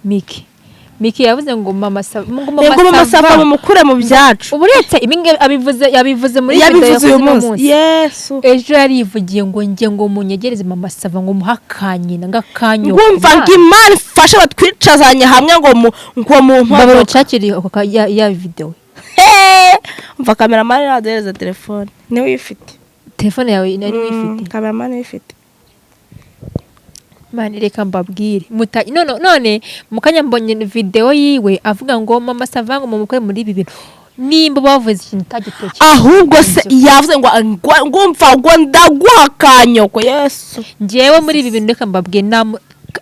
Miki, Miki yavuze ngo mama Sava, ngo ngo mama Sava mumukure mu byacu. Ubu uretse ibi ngibi abivuze, yabivuze muri video Yabivuze uyu yakoze uno munsi. Munsi. Yesu! Ejo yarivugiye ngo njye ngo munyegereze mama Sava, ngo muhe akanyina, ngo akanyoko. Ngumva ngo Imana ifashe batwicazanye hamwe ngo mu Mbabaro. modoka. Nshakire ako ya video. Umva, cameraman naduhereza telefone, niwe uyifite. Telefone yawe nari uyifite. Cameraman uyifite. Mani, reka mbabwire. None mukanya mbonye video yiwe avuga ngo mama Sava ngo mumukure muri ibi bintu. Nimba bavuze ikintu utagitekereje. Ahubwo se yavuze ngo ngumva ngo ndaguha akanyoko, Yesu! Njyewe muri ibi bintu, reka mbabwire,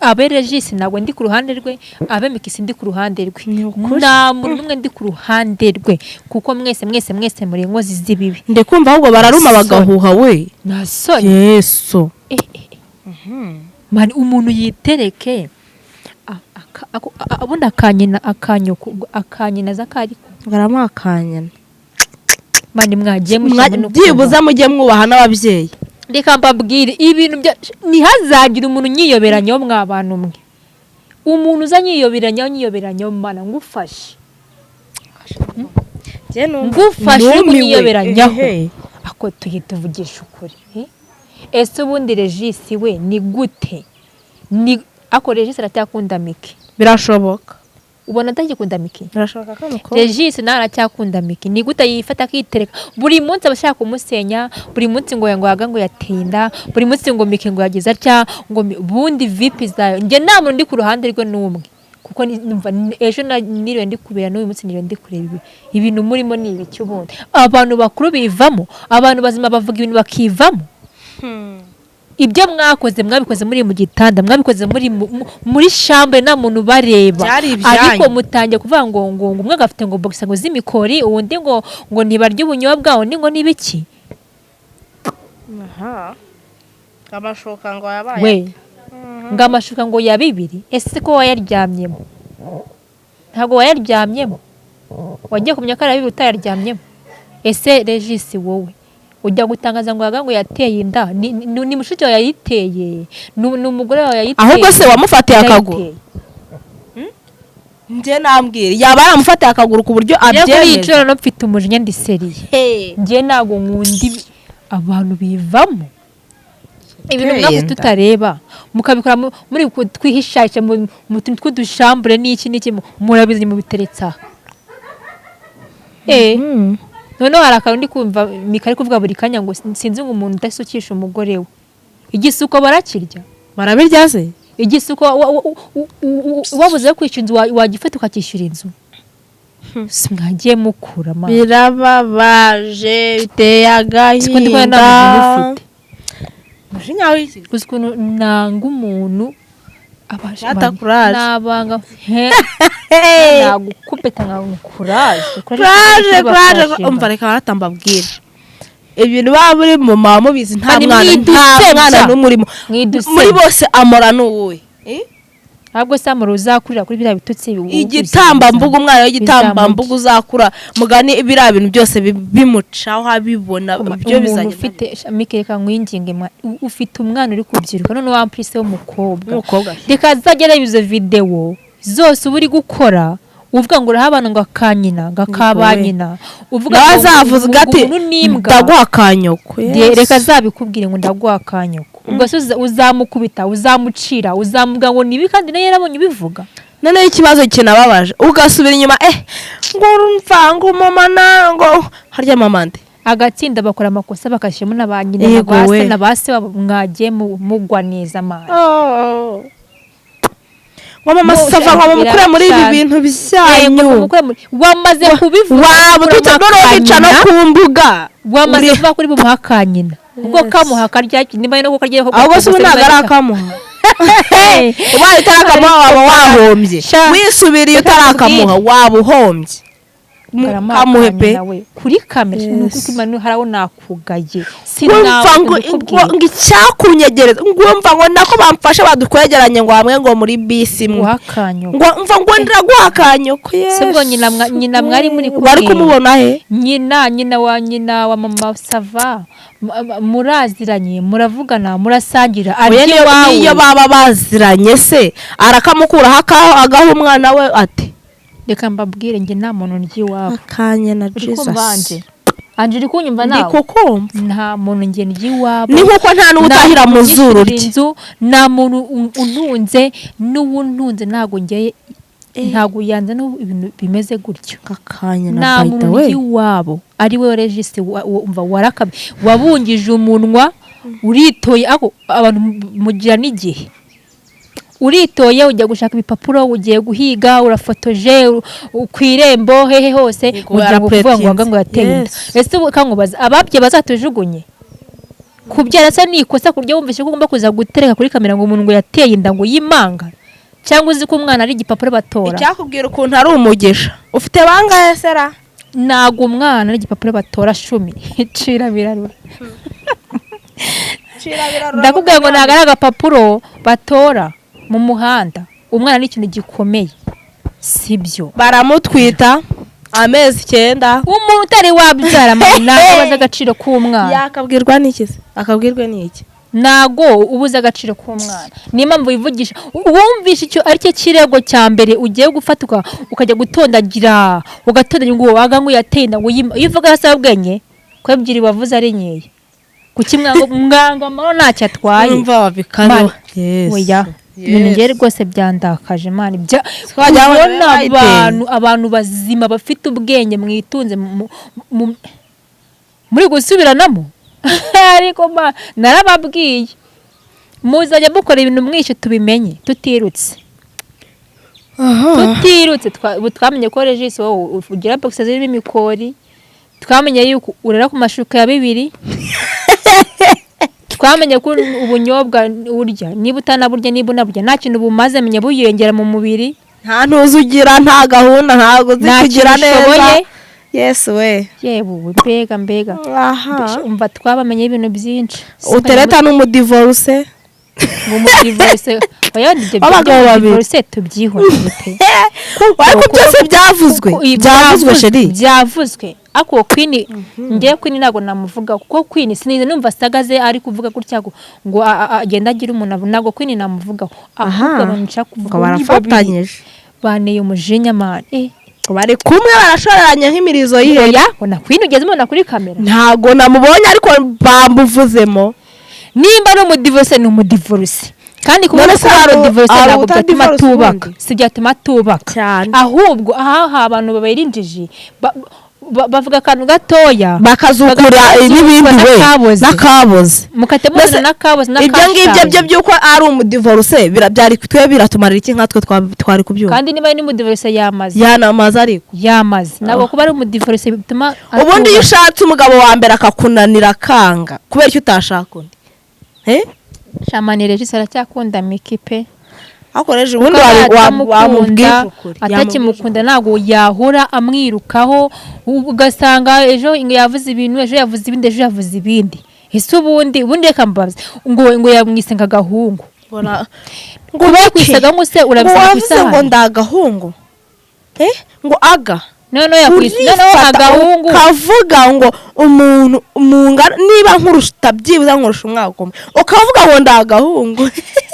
abe Regis ntabwo ndi ku ruhande rwe, abe Mikisi ndi ku ruhande rwe. Ni ukuri. Nta muntu n'umwe ndi ku ruhande rwe, kuko mwese mwese mwese muri inkozi z'ibibi. Ndikumva ahubwo bararuma. Soni. Bagahuha we. Nta soni. Yesu! Eh, eh, eh. Mani, umuntu yitereke ubundi akanyina, akanyoko, akanyina zakariko. Baramuha akanyana. Mani, mwagiye mushyiramo no Byibuze kubaha. mujye mwubaha n'ababyeyi. Reka mbabwire, ibintu bya ntihazagire umuntu unyiyoberanyaho. Mwa bantu mwe, umuntu uza nyiyoberanyaho, nyiyoberanyaho, mana ngufashe, ngufashe uri Numiwe. kunyiyoberanyaho. Ehe. Ako tuye tuvugisha ukuri, eh? Ese ubundi Regis we ni gute? Ni ako Regis aracyakunda Miki? Birashoboka. Ubona atagikunda Miki? Birashoboka ko amukunda. Regis nawe aracyakunda Miki? Ni gute yifata akitereka? Buri munsi aba ashaka kumusenya, buri munsi ngo yaga ngo yateye inda, buri munsi ngo Miki ngo yagize atya, ngo bundi vipi zayo. Njye nta muntu ndi ku ruhande rwe n'umwe, kuko numva ejo niriwe ndi kubera, n'uyu munsi niriwe ndi kureba ibi ibintu murimo. Ni ibiki ubundi? Abantu bakuru bivamo, abantu bazima bavuga ibintu bakivamo. Ibyo mwakoze, mwabikoze muri mu gitanda, mwabikoze muri muri chambre, nta muntu ubareba. Byari ibyanyu. Ariko mutangiye kuvuga ngo umwe agafite ngo boxer ngo z'imikori, uwundi ngo ntibarya ubunyobwa, undi ngo n'ibiki. Aha, amashuka ngo yabaye We ngo amashuka ngo ya bibiri. Ese ko wayaryamyemo? Ntabwo wayaryamyemo, wagiye kumenya ko ari abibiri utayaryamyemo. Ese Regis, wowe ujya gutangaza ngo yaga ngo yateye inda, ni mushiki wawe yayiteye, ni umugore wawe yayiteye? Ahubwo se wamufatiye akaguru? Yayiteye. Njye nambwira yaba yaramufatiye akaguru ku buryo Njye kuri iyi abyemeza. nshuro no mfite umujinya, ndi sérieux. Hey. Njye ntabwo nkunda abantu bivamo ibintu mwakoze Yenda. tutareba, mukabikora muri twihishahisha mu tuntu tw'udushambure n'iki n'iki, murabizi, mubiteretse aha. Eh, noneho hari akantu ndi kumva Mika ari kuvuga buri kanya ngo sinzi ngo umuntu udasukisha umugore we, igisuko barakirya. Barabirya se? Igisuko wabuze yo kwishyura inzu, wagifata ukakishyura inzu? Si mwagiye mukura amazi? Birababaje, biteye Siko ndi kubona agahinda. nta mujinya ufite. Umujinya w'iki? Uzi ukuntu nanga umuntu abasha Data, courage. Nabanga he nagukubita nka courage. Courage, courage. Umva, reka baratambabwira ibintu baba muri mu mama mubizi, nta Kandi mwana, nta mwidusebya. mwana n'umwe urimo. Mwidusebya. Muri bose amora n'uwuhe? Ntabwo se amara uzakurira kuri biriya bitutsi? Igitambambuga, umwana w'igitambambuga uzakura mugani biriya bintu byose bimucaho abibona ibyo Umuntu bizajya ufite Mike, reka nkwinginge, ufite umwana uri kubyiruka, none wamprise w'umukobwa. W'umukobwa. Reka azajya areba izo videwo zose uba uri gukora uvuga ngo uraha abana ngo akanyina, ngo akaba nyina, uvuga Nawe ngo azavuga ngo ati umuntu n'imbwa. "Ndaguha akanyoko." Reka azabikubwire ngo ndaguha akanyoko. Ubwo se uzamukubita, uzamucira, uzamuga ngo nibi, kandi nawe yarabonye ubivuga. Noneho ikibazo kinababaje, ugasubira inyuma, ngo urumva ngo mama na ngo harya mama nde? Agatsinda bakora amakosa bakashyiramo na ba nyina na Yego ba se we. na ba se wabo. Mwagiye mugwa neza amana. Ngo mama Bose Sava ngo mumukure muri ibi biracana. bintu byanyu. Wamaze kubivuga Waba ututse noneho ukica no ku mbuga. Wamaze kuvuga kuri bumuha akanyina, ubwo kamuha akarya nimba ari no kukarya. Ahubwo se ubu ntabwo ari akamuha? Ubaye utarakamuha waba wahombye. Sha. Wisubiriye Reka utarakamuha waba uhombye. Kamuhe pe. Nawe kuri kamera. Yes. Nuko hari aho nakugaye. Wumva ngo ngo icyakunyegereza, ngumva ngo nako bamfasha badukwegeranye ngo hamwe ngo muri bisi imwe. Guhakanyo. Ngo mva ngo ndiraguha akanyoko. Se ubwo nyina mwari muri kumwe? Wari kumubona he? Nyina wa mama Sava muraziranye, muravugana, murasangira, Oya, arya iwawe. Niyo baba baziranye se arakamukuraho agaha umwana we ati? Reka mbabwire, njye nta muntu ndya iwabo. Akanya na Uri kumva? Jesus. Anje, Anje, uri kunyumva? Ndi Nawe kukumva. Nta muntu njye ndya iwabo. Ni nkuko nta n'utahira Nta mu muntu zuru unyishyurira rye. inzu, nta muntu untunze, n'uwuntunze ntabwo ngeye, ntabwo yanze n'ubu ibintu bimeze gutyo. Akanya na Nta by the muntu way. urya iwabo ari we Regis umva warakabye, wabungije umunwa, uritoye. Ako abantu mugira n'igihe uritoye, ujya gushaka ibipapuro, ugiye guhiga, urafotoje ku irembo, hehe hose. Yego, ugira ngo kuvuga ngo waga ngo yateye inda. Yes. Ese ubu kankubaza, ababye bazatujugunye? Kubyara se ni ikosa ku buryo wumvise ko ugomba kuza gutereka kuri kamera ngo umuntu ngo yateye inda, ngo yimanga, cyangwa uzi ko umwana ari igipapuro batora? Icyakubwira ukuntu ari umugisha, ufite bangahe sera? Ntabwo umwana ari igipapuro batora. Shumi cira birarura. Ndakubwira ngo ntabwo ari agapapuro batora mu muhanda. Umwana ni ikintu gikomeye, sibyo? Baramutwita amezi 9. Umuntu utari wabyara, mama, ntabwo azi agaciro k'umwana. Yakabwirwa n'iki se? Akabwirwa n'iki? Ntabwo uba uzi agaciro k'umwana. Niyo mpamvu wivugisha, wumvishe icyo ari cyo kirego cya mbere ugiye gufatwa, ukajya gutondagira, ugatondagira ngo waga ngo yateye inda, ngo iyo uvuga hasi ubwenge ko ebyiri wavuze ari nkeya. Kuki mwanga amahoro ntacyo atwaye? Numva wabikaze. Mani, oya, ibintu ngewe rwose byandakaje, mani, bya Twajya kubona bayiteye. Abantu bazima bafite ubwenge mwitunze muri gusubiranamo. Ariko narababwiye, muzajya mukora ibintu mwishe tubimenye tutirutse, tutirutse. Ubu twamenye ko Regis wowe ugira box zirimo imikori, twamenye yuko urara ku mashuka ya bibiri, twamenye ko ubunyobwa urya, niba utanaburya, niba unaburya, nta kintu bumaze, menya buyongera mu mubiri. Nta ntuzi ugira, nta gahunda, ntabwo uzi Nta kugira kintu neza. ushoboye. Yesu we! Yewe, mbega mbega! Aha. Umva, twabamenye ibintu byinshi. Utereta n'umudivorce. Ngo umudivorce? Oya, ibyo W'abagabo babiri. divorce tubyihorere pe. Ariko byose byavuzwe. Byavuzwe, chérie. Byavuzwe, ariko Queen, ngewe Queen ntabwo namuvuga, kuko Queen sinigeze numva sagaze ari kuvuga gutya ngo agenda agira umuntu ntabwo Queen namuvugaho. Ahubwo abantu nshaka kuvuga Ngo ni babiri barafatanyije. Banteye umujinya, man. Bari kumwe, barashoreranye nk'imirizo y'ihene. Oya, ngo na Queen ugeze umubona kuri kamera? Ntabwo namubonye, ariko bambuvuzemo. Nimba ari umudivorce, ni umudivorce, kandi kubona None ko se ari umudivorce hari ntabwo byatuma utadivorce atubaka. ubundi? Si byatuma atubaka. Cyane. Ahubwo aha abantu babera injiji, bavuga akantu gatoya bakazukura bagakura n'ibindi we n'akaboze. N'akaboze. Mukahita muzana Mbese n'akaboze ibyo ngibyo n'akashaje. Byo by'uko ari umudivorce byari twe biratumarira iki nkatwe twari kubyumva? Kandi niba ari n'umudivorce yamaze. Yanamaze ariko. Yamaze. Ntabwo kuba ari umudivorce bituma Ubundi iyo atubaka. ushatse umugabo wa mbere akakunanira akanga, kubera icyo utashaka undi? Eh? Shamani, Regis aracyakunda Miki pe. Hakoresheje ubundi Kuko wamubwije atamukunda, ukuri. atakimukunda ntabwo yahora amwirukaho, ugasanga ejo yavuze ibintu, ejo yavuze ibindi, ejo yavuze ibindi. Ese ubundi reka mbabaze, ngo yamwise ngo agahungu. Ngo Kuba yakwise agahungu se ngo urabisanga ku wavuze ngo isahani? Ndagahungu, eh, ngo aga Noneho yakwise noneho urifata agahungu. Ukavuga ngo umuntu mungana, niba nkurusha byibuze nkurusha umwaka umwe, ukavuga ngo ndagahungu.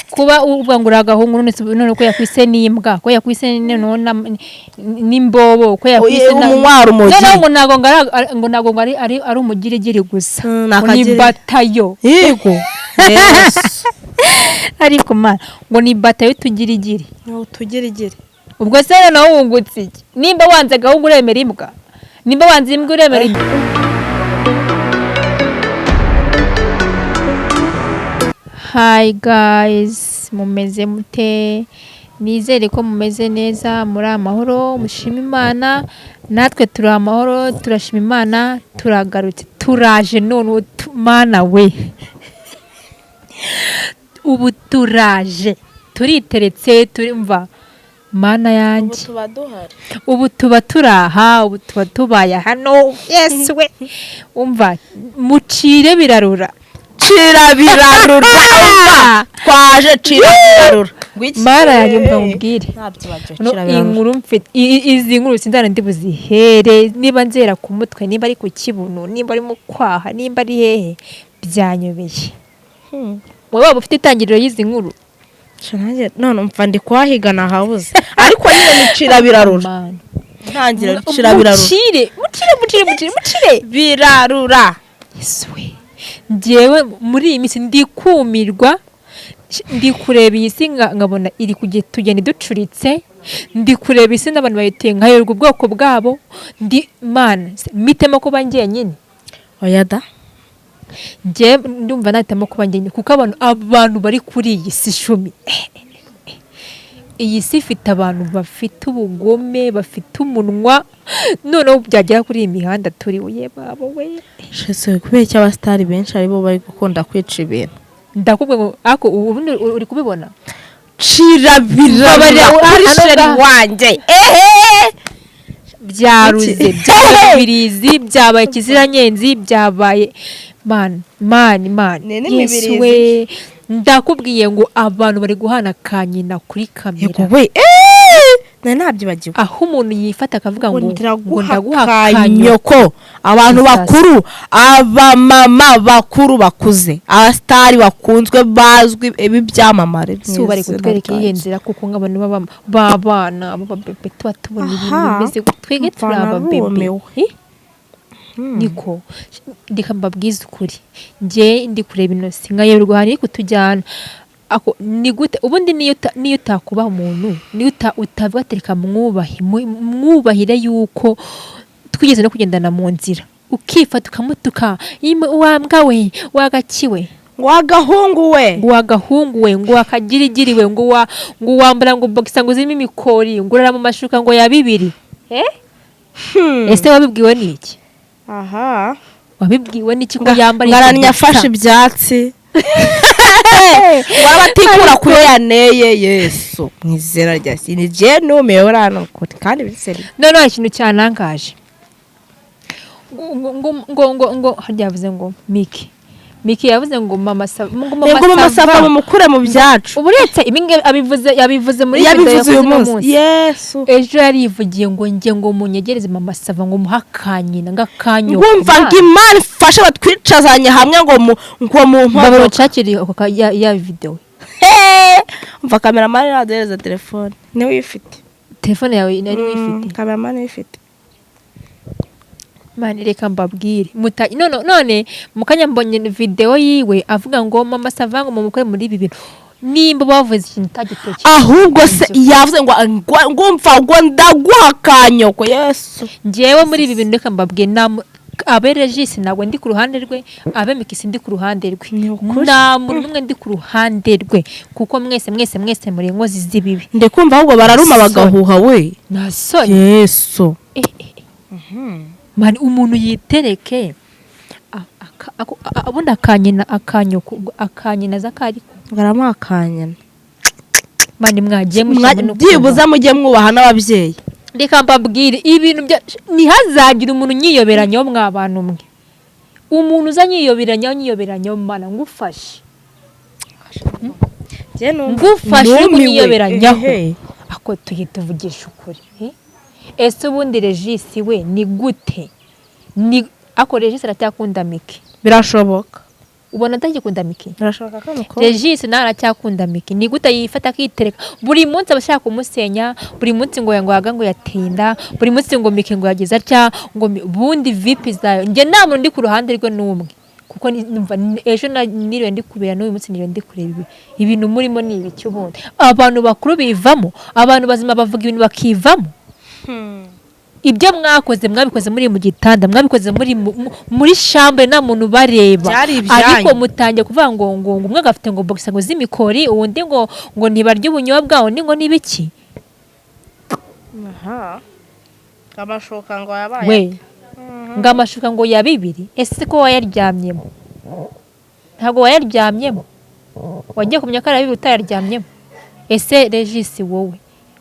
Kuba uvuga ngo uri agahungu, none none ko yakwise n'imbwa, ko yakwise noneho n'imbobo, ko yakwise Umunywa urumogi. Noneho ngo ntabwo ngo ngo ntabwo ngo ari umugirigiri gusa, Ni ngo ni akagiri. batayo. Yego, Yesu. Ariko mana, ngo ni batayo tugirigiri. Utugirigiri. Ubwo se noneho wungutse iki? Nimba wanze agahungu uremera imbwa, nimba wanze imbwa uremera imbwa. Hi guys, mumeze mute? Nizere ko mumeze neza, muri amahoro, mushima Imana. Natwe turi amahoro, turashima Imana, turagarutse, turaje none ubu Mana we, ubu turaje, turiteretse, turimva. Mana Ubu yanjye, tuba duhari. Ubu tuba turi aha, ubu tuba tubaye hano. Yesu we, umva, mucire birarura. Cira birarura, umva, twaje cira birarura. Ngwiki? Mana yanjye, umva nkubwire. Ntabyibagiwe. No, Cira iyi birarura. nkuru mfite, izi nkuru sinzana ndi buzihere, niba nzera ku mutwe, nimba ari ku kibuno, nimba ari mu kwaha, nimba ari hehe, byanyobeye. Wowe waba ufite itangiriro y'izi nkuru? Sha nanjye none umva ndi kuhahiga nahabuze, ariko nyine ni cira birarura. Mana. Ntangira cira birarura. Mucire, mucire, mucire, mucire, mucire. Birarura. Yesu we, njyewe muri iyi minsi ndi kumirwa, ndi kureba iyi si nkabona iri tugenda iducuritse. Ndi kureba isi n'abantu bayituye nkayoberwa ubwoko bwabo. Ndi Mana, mitemo kuba njyenyine. Oya da. Njye ndumva nahitamo kuba njyenyine, kuko abantu bari kuri iyi si icumi, iyi si ifite abantu bafite ubugome, bafite umunwa, noneho byagera kuri iyi mihanda turi, ye babo we. Shese, kubera icyo abasitari benshi aribo bari gukunda kwica ibintu? Ndakubwiye ngo ako ubundi uri kubibona. Cira birarura. Babarira, kuri hano chéri ngaha. wanjye, ehe. Byaruze. Iki? Byabaye birizi, byabaye ikiziranyenzi, byabaye man man man. Ni n'imibirizi. Yesu we, ndakubwiye ngo abantu bari guhana ka nyina kuri kamera. Yego we, eee, nari nabyibagiwe. Aho umuntu yifata akavuga ngo ngo ndaguha ndaguha kanyoko. Kanyoko. Abantu Sasa. bakuru, abamama bakuru bakuze, abasitari bakunzwe bazwi, ibi byamamare. Si ubu bari kutwereka iyihe nzira? Kuko nk'abantu b'abana b'ababebe tuba tubona ibintu bimeze gutya. Twebwe turi Mva ababebe. narumiwe. Eh? Niko ndeka mbabwize ukuri, njye ndi kureba inosi nkayoberwa ahantu iri kutujyana. Ako ni gute ubundi niyo utakubaha umuntu, niyo utavuga ati reka mwubahe, mwubahire yuko twigeze no kugendana mu nzira, ukifata ukamutuka: "Yimwe, wa mbwa we, wagakiwe." Wagahungu we. Ngo wagahungu we, ngo wakagirigiri we, ngo wambara ngo boxer ngo zirimo imikori, ngo urara mu mashuka ngo ya bibiri. Eh, ese wabibwiwe n'iki? Aha. Wabibwiwe n'iki ko yambara izo Ngaramye boxer? Afashe ibyatsi warabatikura kuyo yaneye. Yesu, mu izina rya sini, je numiwe uriya ni ukuri kandi biseri. Noneho hari ikintu cyanangaje, ngo harya yavuze ngo Miki yavuze ngo mama ngo ngo mama Sava mumukure mu byacu. Ubu uretse ibi ngibi abivuze, yabivuze muri video Yabivuze uyu yakoze uno munsi, Yesu. Ejo yarivugiye ngo njye ngo munyegereze mama Sava, ngo muhe akanyina, ngo akanyoko. Ngumva ngo Imana ifashe batwicazanye hamwe ngo mu Mbabaro modoka. Nshakire ako ya video. Umva, cameraman naduhereza telefone, niwe uyifite. Telefone yawe nari uyifite. Cameraman uyifite. Mani, reka mbabwire. None mukanya mbonye video yiwe avuga ngo mama Sava ngo mumukore muri ibi bintu, nimba bavuze ikintu utagitekereje. Ahubwo se yavuze ngo ngumva ngo ndaguha akanyoko, Yesu. Njyewe muri ibi bintu, reka mbabwire, abe Regis ntabwo ndi ku ruhande rwe, abe Mikisi ndi ku ruhande rwe. Ni ukuri. Nta muntu n'umwe ndi ku ruhande rwe, kuko mwese mwese mwese muri inkozi z'ibibi. Ndikumva ahubwo bararuma. Soni. Bagahuha we. Nta soni. Yesu. Eh, eh, eh. Mani, umuntu yitereke ubundi akanyina, akanyoko, ubwo akanyina zakariko. Baramuha akanyina. Mani, mwagiye mushyiramo no Byibuze mujye mwubaha n'ababyeyi. Reka mbabwire, ibintu bya ntihazagire umuntu unyiyoberanyaho. Mwa bantu mwe, umuntu uza anyiyoberanyaho, nyiyoberanyaho, mana ngufashe, ngufashe uri kunyiyoberanyaho. Ako tujye tuvugisha ukuri, eh? Ese ubundi Regis we ni gute? Ni ako Regis aracyakunda Miki? Birashoboka. Ubona atagikunda Miki? Birashoboka ko amukunda. Regis nawe aracyakunda Miki? Ni gute yifata akitereka, buri munsi aba ashaka kumusenya, buri munsi ngo yaga ngo yateye inda, buri munsi ngo Miki ngo yagize atya, ngo bundi vipi zayo. Njye nta muntu ndi ku ruhande rwe n'umwe, kuko numva ejo niriwe ndi kubera, n'uyu munsi niriwe ndi kureba ibi ibintu murimo ni ibiki. Ubundi abantu bakuru bivamo, abantu bazima bavuga ibintu bakivamo. Ibyo mwakoze, mwabikoze muri mu gitanda, mwabikoze muri muri chambre, nta muntu ubareba. Byari ibyanyu. Ariko mutangiye kuvuga ngo umwe agafite ngo boxer ngo z'imikori, undi ngo ntibarya ubunyobwa, undi ngo n'ibiki. Aha, amashuka ngo yabaye We, ngo amashuka ngo ya bibiri. Ese ko wayaryamyemo? Ntabwo wayaryamyemo, wagiye kumenya ko ari abibiri utayaryamyemo. Ese Regis, wowe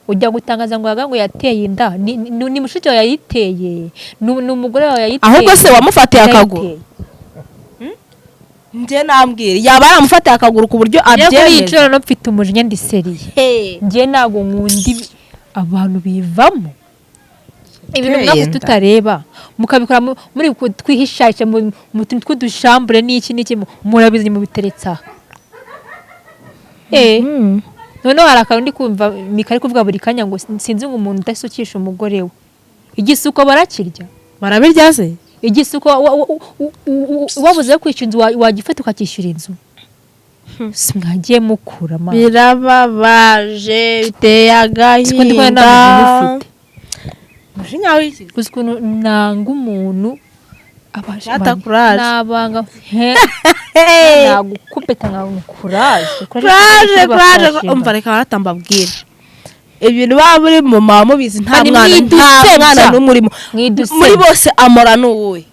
Ujya gutangaza ngo yaga ngo yateye inda, ni mushiki wawe yayiteye, ni umugore wawe yayiteye. Ahubwo se wamufatiye akaguru? Yayiteye. Njye nambwira yaba yaramufatiye akaguru ku buryo Njye kuri iyi abyemeza. nshuro no mfite umujinya, ndi sérieux. Hey. Njye ntabwo nkunda abantu bivamo ibintu Yateye mwakoze inda. tutareba, mukabikora muri twihishahisha mu tuntu tw'udushambure n'iki n'iki, murabizi, mubiteretse aha. Noneho hari akantu ndi kumva Mika ari kuvuga buri kanya ngo sinzi ngo umuntu udasukisha umugore we, igisuko barakirya. Barabirya se? Igisuko wabuze kwishyura inzu, wagifata ukakishyura inzu? Si mwagiye mukura amazi? Birababaje, biteye Siko ndi kubona agahinda. nta mujinya ufite. Umujinya w'iki? Uzi ukuntu nanga umuntu Data, courage. Nabanga he, nagukubita nka courage. Courage, courage. Umva, reka barata mbabwire ibintu baba muri mu mama mubizi, nta Kandi mwana, nta mwidusebya. mwana n'umwe urimo. Mwidusebya. Muri bose amora ni uwuhe?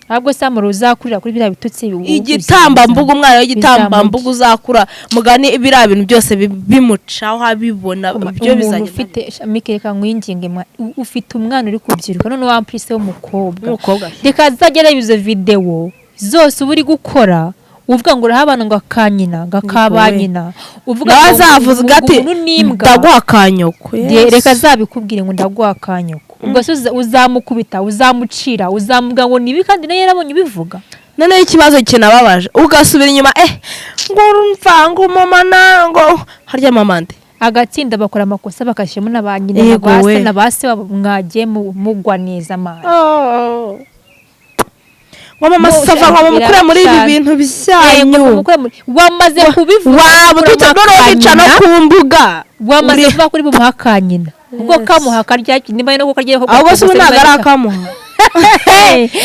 Ahubwo se amara uzakurira kuri biriya bitutsi Igitambambuga, umwana w'igitambambuga uzakura mugani biriya bintu byose bimucaho abibona, ibyo umuntu bizajya ufite. Mike, reka nkwinginge, ufite umwana uri kubyiruka, none wamprise w'umukobwa. W'umukobwa. Reka azajya areba izo videwo zose uba uri gukora uvuga ngo uraha abana ngo akanyina, ngo akaba we. nyina, uvuga Nawe ngo azavuga ngo ati umuntu n'imbwa. "Ndaguha akanyoko." Reka azabikubwire ngo "Ndaguha akanyoko." Ubwo se uzamukubita, uzamucira, uzamubwira ngo nibi, kandi nawe yarabonye ubivuga? Noneho ikibazo kinababaje, ugasubira inyuma, ngo urumva ngo mama na ngo harya mama nde? Agatsinda bakora amakosa bakashyiramo na ba nyina na Yego ba se we. na ba se wabo. Mwagiye mugwa neza amana. Ngo mama Bose sava, ngo mumukure muri ibi biracana. bintu byanyu. Wamaze kubivuga, Waba ututse noneho wica no ku mbuga. Wamaze kuvuga kuri bumuha akanyina, ubwo kamuha akarya nimba no kukarya. Ahubwo se ubu ntabwo ari akamuha?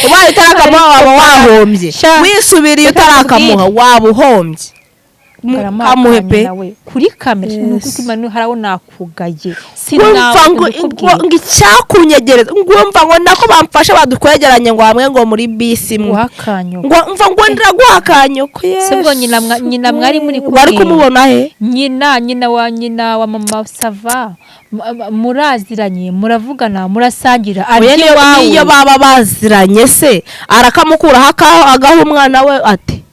Ubaye utarakamuha waba wahombye. Sha. Wisubiriye utarakamuha waba uhombye. Kamuhe pe. Kuri kamera Yes. ni ukuri kw'Imana, hari aho nakugaye. Wumva ngo ngo icyakunyegereza, ngo wumva ngo nako bamfashe badukwegeranye ngo hamwe ngo muri bisi imwe. Guhakanyo. Ngo mva ngo ndiraguha akanyoko. Se ubwo nyina mwari muri kumwe? Wari kumubona he? Nyina wa nyina wa mama Sava, muraziranye, muravugana, murasangira, Oya, arya niyo iwawe. baba baziranye se arakamukuraho agaha umwana we ati?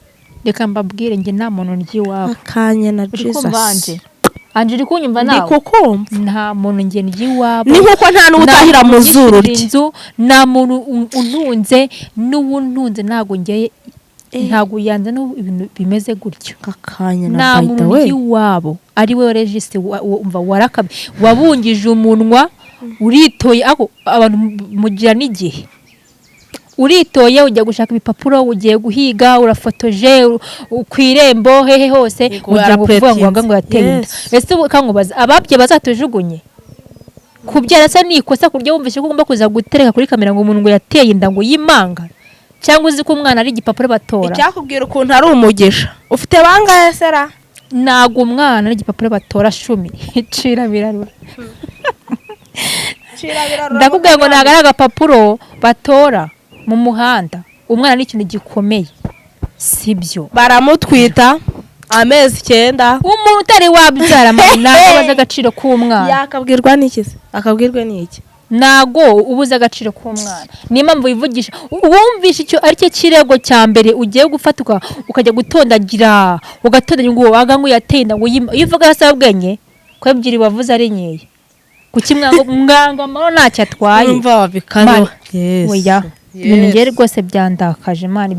Reka mbabwire, njye nta muntu ndya iwabo. Akanya na Uri kumva, Anje? Anje, uri kunyumva? Ndi Nawe kukumva. nta muntu njye ndya iwabo. Ni nkuko nta n'utahira mu zuru rye. Inzu nta muntu untunze, n'uwuntunze ntabwo ngeye, ntabwo yanze n'ubu ibintu bimeze gutyo. Akanya na Nta by the muntu way. ndya iwabo ari we Regis. Umva, warakabye, wabungije umunwa, uritoye. Ako abantu mugira n'igihe uritoye, ujya gushaka ibipapuro, ugiye guhiga, urafotoje ku irembo, hehe hose. Yego, ugiye ngo kuvuga ngo yarapretinze. ngo yateye inda. Yes. Ese ubu kankubaza, ababyeyi bazatujugunye? Kubyara se ni ikosa ku buryo wumvise ko ugomba kuza gutereka kuri kamera ngo umuntu ngo yateye inda, ngo yimanga, cyangwa uzi ko umwana ari igipapuro batora? Icyakubwira ukuntu ari umugisha, ufite bangahe sera? Ntabwo umwana ari igipapuro batora. Shumi, cira birarura. Ndakubwiye ngo ntabwo ari agapapuro batora mu muhanda. Umwana ni ikintu gikomeye, sibyo? Baramutwita amezi 9. Umuntu utari wabyara ntabwo azi agaciro k'umwana. Yakabwirwa n'iki se? Akabwirwa n'iki? Ntago uba uzi agaciro k'umwana. Niyo mpamvu wivugisha, wumvishe icyo ari cyo kirego cya mbere ugiye gufata, ukajya gutondagira, ugatondagira ngo waga ngo yateye inda, ngo iyo uvuga hasi ubwenge ko ebyiri wavuze ari nkeya. Kuki mwanga amahoro ntacyo atwaye? Urumva wabikano. Mani, oya, ibintu ngewe rwose byandakaje, mani,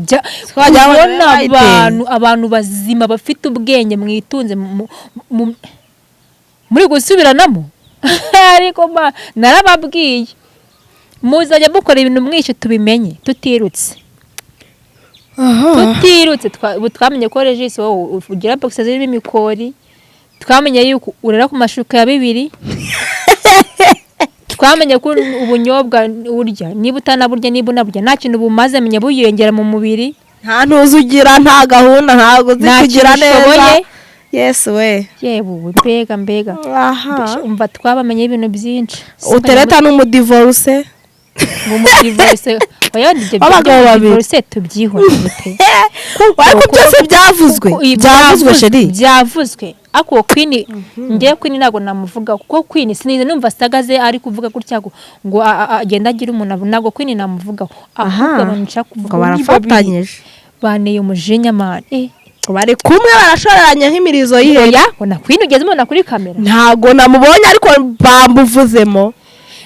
Twajya kubona bayiteye. abantu bazima bafite ubwenge mwitunze muri gusubiranamo. Ariko narababwiye, muzajya mukora ibintu mwishe tubimenye tutirutse, tutirutse. Ubu twamenye ko Regis wowe ugira box zirimo imikori, twamenye yuko urara ku mashuka ya bibiri, twamenye ko ubunyobwa urya, niba utanaburya, niba unaburya, nta kintu bumaze, menya buyongera mu mubiri. Nta ntuzi ugira, nta gahunda, ntabwo uzi Nta kugira kintu neza. ushoboye. Yesu we! Yewe, mbega mbega! Aha. Umva, twabamenye ibintu byinshi. Utereta n'umudivorce. Ngo umudivorce? Oya, ibyo W'abagabo babiri. divorce tubyihorere pe. Ariko byose byavuzwe. Kuko Byavuzwe, chérie. Byavuzwe. Ariko Queen, ngewe Queen ntabwo namuvuga, kuko Queen sinigeze numva asagaze ari kuvuga gutya ngo agenda agira umuntu ntabwo Queen namuvugaho. Ahubwo abantu nshaka kuvuga ngo ni babiri barafatanyije. Banteye umujinya, man. Bari kumwe, barashoreranye nk'imirizo y'ihene. Oya, ngo na Queen ugeze umubona kuri kamera? Ntago namubonye, ariko bambuvuzemo.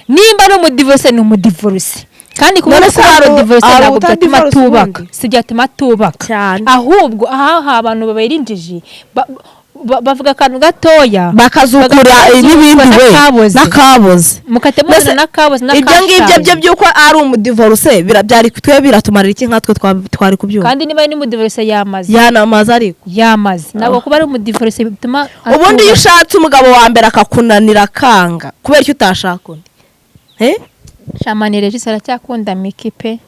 Nimba ari umudivorce, ni umudivorce, kandi kuba None se ari umudivorce hari ntabwo byatuma utadivorce atubaka. ubundi? Si byatuma atubaka. Cyane. Ahubwo aha abantu babera injiji, bavuga akantu gatoya bakazukura Bakazukura n'ibindi we n'akaboze. N'akaboze. Mukate muzana Mbese n'akaboze. Ibyo ngibyo N'akashaje. Byo by'uko ari umudivorce byari twe biratumarira iki nkatwe twari kubyumva? Kandi niba ari n'umudivorce yamaze. Yanamaze ariko. Yamaze, ntabwo kuba ari umudivorce bituma Ubundi iyo atubaka. ushatse umugabo wa mbere akakunanira akanga, kubera icyo utashaka undi? Eh? Shamani, Regis aracyakunda Miki pe.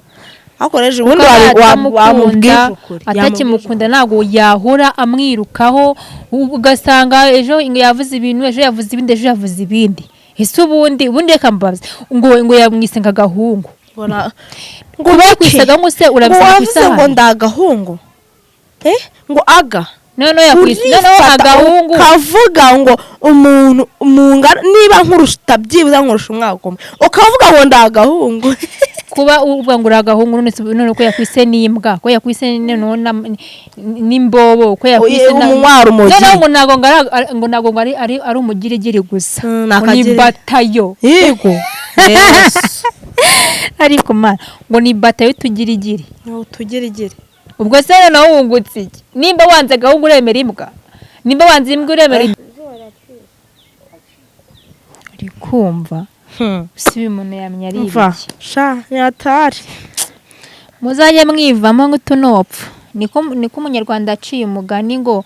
Hakoresheje ubundi Kuko atamukunda, wamubwije ukuri. atakimukunda ntabwo yahora amwirukaho, ugasanga ejo yavuze ibintu, ejo yavuze ibindi, ejo yavuze ibindi. Ese ubundi reka mbabaze, ngo yamwise ngo agahungu. Ngo Kuba yakwise agahungu se urabisanga ku wavuze ngo isahani? Ndagahungu, eh, ngo aga Noneho yakwise noneho urifata agahungu. Ukavuga ngo umuntu mungana, niba nkurusha byibuze nkurusha umwaka umwe, ukavuga ngo ndagahungu. Kuba uvuga ngo uri agahungu, none se none ko yakwise n'imbwa, ko yakwise noneho n'imbobo, ko yakwise Umunywa urumogi. Noneho ngo ntabwo ngo ngo ntabwo ngo ari umugirigiri gusa, Mm, ni ngo ni akagiri. batayo. Yego, Yesu. Ariko mana, ngo ni batayo y'utugirigiri. Utugirigiri. Ubwo se noneho wungutse iki? Nimba wanze agahungu uremera imbwa, nimba wanze imbwa uremera imbwa, uri kumva? Si uyu muntu yamenya ari Mva ibiki? Sha, nyatari. Muzajye mwivamo nk'utunopfu, niko umunyarwanda yaciye umugani ngo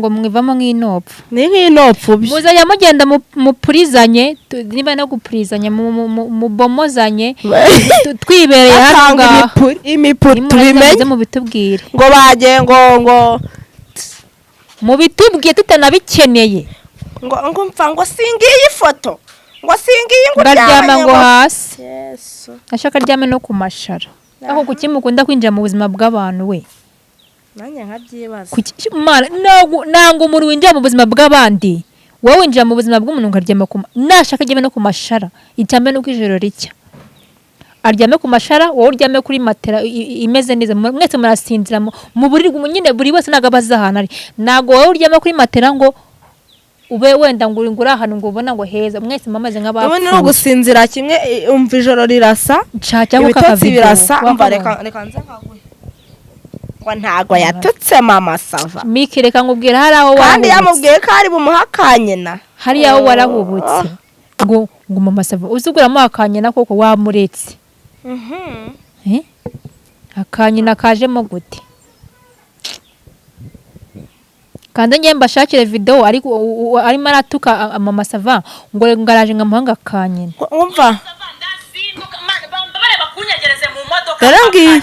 mwivamo nk'inopfu. Ni nk'inopfu byo. Muzajya mugenda mupurizanye, niba no gupurizanya, mubomozanye, twibereye hano Atanga ngaho. Imipuri, imipuri. Nimurangiza Tubimenye. muze mubitubwire. Ngo bagiye ngo Mubitubwiye tutanabikeneye. Ngo mfa ngo singiye ifoto, ngo singiye, ngo Ngaryama uryamanye ngo hasi. Yesu. Ashaka aryame no ku mashara. Aho kuki mukunda kwinjira mu buzima bw'abantu we? Nanjye nkabyibaza. Kuki Mana, ntabwo umuntu winjira mu buzima bw'abandi, wowe winjira mu buzima bw'umuntu ukaryama ku nashaka aryame no ku mashara. Icyambe nuko ijoro ricya aryame ku mashara, wowe uryame kuri matera imeze neza. Mwese murasinzira mu buriri nyine, buri wese ntabwo aba azi ahantu ari. Ntabwo wowe uryama kuri matera ngo ube wenda ngo uri ahantu ngo ubona ngo heza, mwese mumeze Ubundi ni nk'abapfuye. ugusinzira kimwe, umva ijoro rirasa. Nshaka cyangwa Ibitotsi kakavidewo. birasa, umva. Wakabonye? Reka nze nkaguhe ngo ntago yatutse Mama Sava. Miki, reka nkubwire, hari aho Kandi warahubutse. Yamubwiye ko ari bumuhe akanyina. Hariya aho warahubutse ngo Mama Sava uzi uguramo akanyina koko wamuretse. Eh? Akanyina kajemo gute? Kandi ngiye mbashakire video ariko arimo aratuka Mama Sava ngo ngaraje nkamuhanga akanyina. Umva. Ndazinduka bambabare bakunyegereze mu modoka. Dore ngiyo.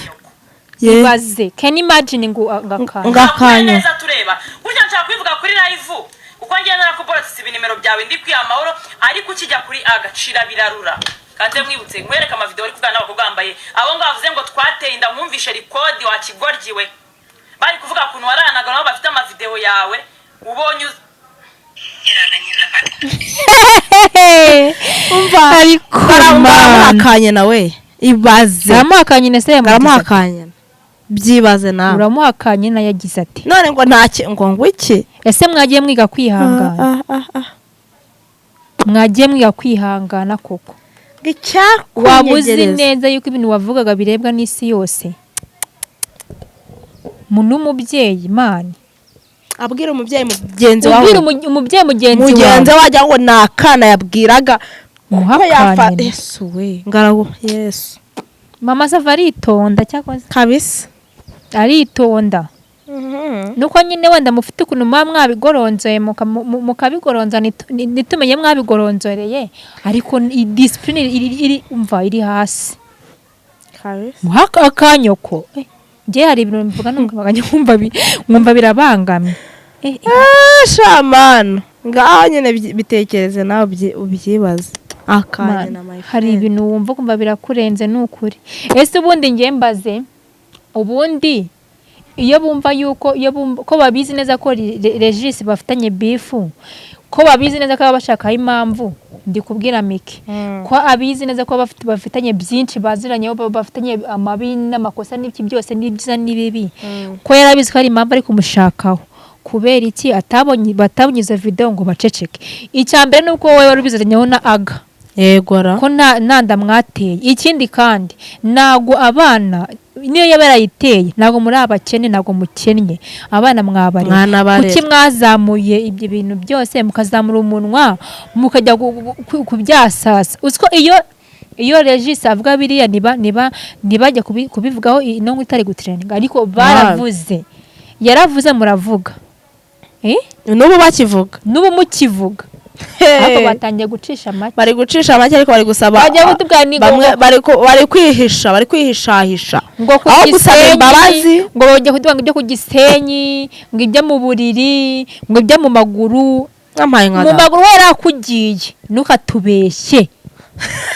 Ye. Ibaze, can you imagine ngo akanyina? Ngo akanya. Neza tureba burya nshaka kubivuga kuri live, kuko ngiye narakuborotse ibinimero byawe, ndi kwiha amahoro, ariko ukijya kuri agacira birarura. Kandi mwibutse nkwereke amavideo uri kuvugana n'abakobwa bambaye abo ngabo bavuze ngo twateye inda, mwumvishe record wakigoryiwe, bari kuvuga ukuntu waranaga nabo bafite amavideo yawe ubonye Umva. Ariko Baramuha akanyina we, ibaze. Baramuha akanyina se yamugize Baramuha ati? Akanyina, byibaze nawe. Uramuha akanyina yagize ati? None ngo ntaki ngo iki? Ese mwagiye mwiga kwihangana? Ah, ah, ah. Mwagiye mwiga kwihangana koko? Ngo Waba uzi icyakunyegereza. neza yuko ibintu wavugaga birebwa n'isi yose, muntu w'umubyeyi mani. Abwira umubyeyi mugenzi wawe. Ubwira umubyeyi mugenzi Mugenzi wawe. we wagira ngo ni akana yabwiraga. Muha Ko yafa akanyina. Yesu we, ngaragu Yesu. Mama Sava aritonda cyakoze. Kabisa. Aritonda, nuko nyine wenda mufite ukuntu muba mwabigoronzoye, mukabigoronza ntitumenye mwabigoronzoreye, ariko discipline iri umva iri hasi. Kabisa. Muha akanyoko. Njye hari ibintu mvuga numva nkumva birabangamye. Ah, shamana, ngaho nyine bitekereze nawe ubyibaze akanya na Mana, my hari friend. ibintu wumva ukumva birakurenze, ni ukuri. Ese ubundi njye mbaze, ubundi Iyo bumva yuko, iyo bumva ko babizi neza ko Regis bafitanye beef, ko babizi neza ko baba bashakaho impamvu, ndi kubwira Miki ko abizi neza ko bafitanye byinshi baziranyeho, bafitanye amabi n'amakosa n'ibiki byose, n'ibyiza n'ibibi, ko yarabizi ko hari impamvu ari kumushakaho. Kubera iki atabonye, batabonye izo video ngo baceceke? Icya mbere ni uko wowe wari ubiziranyeho na Aga, Yegora. ko nta nda mwateye. Ikindi kandi, ntabwo abana, niyo yaba yarayiteye, ntabwo muri abakene, ntabwo mukennye, abana mwabarera. Mwanabarera. Kuki mwazamuye ibyo bintu byose, mukazamura umunwa, mukajya kubyasasa? Uzi ko iyo Regis avuga biriya, niba ntibajya kubivugaho, ino nkuru itari gutrendinga, ariko baravuze, yaravuze, muravuga. Eh? N'ubu bakivuga. N'ubu mukivuga, ariko batangiye gucisha make. Bari gucisha make, ariko bari gusaba. Bajya kutubwira ni Bamwe bari kwihisha, bari kwihishahisha ngo ku aho gusaba Gisenyi, imbabazi. Ngo bajya kutuvuga ngo ibyo ku Gisenyi, ngo ibyo mu buriri, ngo ibyo mu maguru. Nkampaye nka Mu data. maguru we yarakugiye, ntukatubeshye.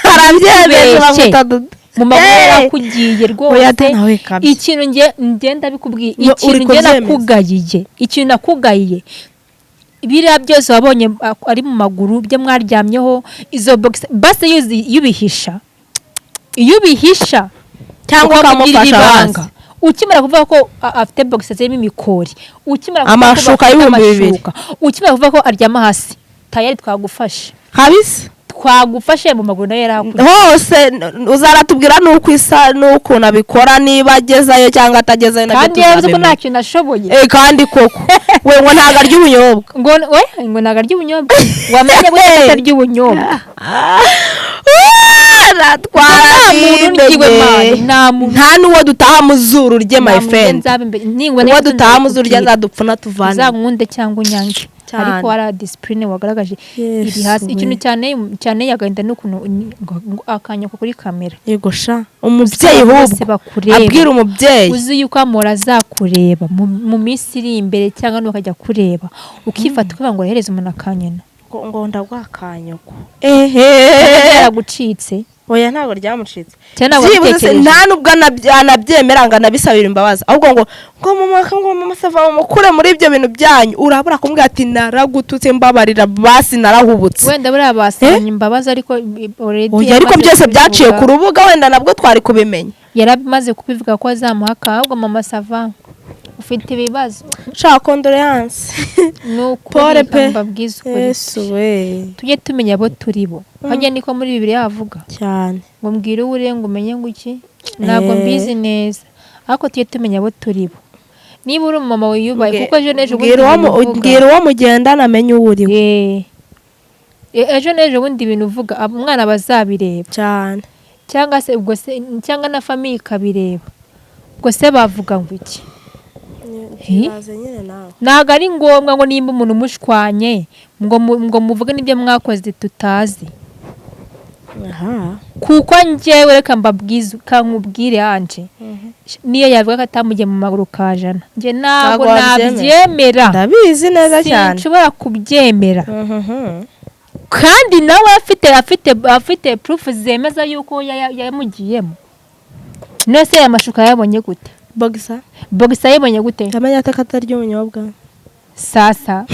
Arabyemeje. Tubeshye. Bamwita Dudu. Mu maguru Hey! yarakugiye Oya rwose. da, nawe kabye. Ikintu nge ngenda bikubwiye, Yo, ikintu uri nge kubyemeza. nakugayiye, ikintu nakugayiye, biriya byose wabonye ari mu maguru, byo mwaryamyeho, izo box base, iyo ubihisha Cyangwa ukamugirira ukamufasha ibanga. hasi. Ukimara kuvuga ko afite box zirimo imikori, ukimara kuvuga ko Amashuka bafite 2000. amashuka, ukimara kuvuga ko aryama hasi, tayari twagufashe. Kabisa. Twagufashe, mu maguru nayo yarakugiye. Hose uzaratubwira n'uko isa n'ukuntu abikora, niba agezayo cyangwa atagezayo, nabyo Kandi yavuze ko tuzabimenya. nta kintu ashoboye. Eh, kandi koko we ngo ntabwo arya ubunyobwa. Ngo we ngo ntabwo arya ubunyobwa. Wamenye gute ko atarya ubunyobwa? Ratwara. Nta muntu ndyiwe, man, nta muntu. Nta n'uwo dutaha mu zuru rye, my Nta muntu friend. nzaba imbere ningwa. Uwo dutaha mu zuru rye azadupfuna tuvane. Uzankunde cyangwa unyange, Cyane. ariko wari discipline wagaragaje iri Yesu hasi. we. Ikintu cyane cyane yagahinda n'ukuntu ngo akanyoko kuri kamera. Yego sha, umubyeyi Bose ahubwo bakureba. Abwira umubyeyi. Uzi yuko Amora azakureba mu minsi iri imbere, cyangwa n'ukajya kureba ukifata ukavuga ngo urehereze umuntu akanyina. Ngo ndagwakanyoko, ehe. Yaragucitse. Oya, ntabwo ryamucitse. Cyane, ntabwo Byibuze se wabitekereje. Nta nubwo anabyemera ngo anabisabire imbabazi, ahubwo ngo mama, ngo mama sava, mukure muri ibyo bintu byanyu. Urabura kumubwira ati: "Naragututse, mbabarira basi, narahubutse." Wenda buriya basabanye imbabazi, ariko already Oya, ariko yamaze byose byaciye kubivuga. ku rubuga, wenda nabwo twari kubimenya. Yaramaze kubivuga ko azamuha, ahubwo mama sava ufite ibibazo. Shaka condoléances. Ni ukuri. Pole pe. Mbabwize ukuri. Yesu we. Tujye tumenya abo turi bo. Hajya niko muri Bibiliya havuga Cyane. ngo mbwire uwo uri ngo umenye ngo iki, ntabwo mbizi neza, ariko tujye tumenya abo turi bo. Niba uri umumama wiyubahe, kuko ejo n'ejo bundi Mbwira uwo ibintu uvuga- mbwira uwo mugendana amenye uwo uri we. Ejo n'ejo bundi ibintu uvuga, umwana bazabireba. Cyane. Cyangwa se ubwo se, cyangwa na famille ikabireba, ubwo se bavuga ngo iki? Hi? Nyine nawe. Ntabwo ari ngombwa ngo nimba umuntu mushwanye ngo muvuge n'ibyo mwakoze tutazi. Aha. Kuko njyewe, reka mbabwize, kankubwire anje, niyo yavuga ko atamugiye mu maguru kajana, njye ntabwo Ntabwo wabyemera. nabyemera. Ndabizi neza cyane. Sinshobora kubyemera. Kandi nawe afite proof zemeza yuko yamugiyemo. None se aya mashuka yayabonye gute? Boxer. Boxer yayibonye gute? Yamenye ate ko atarya ubunyobwa? Sasa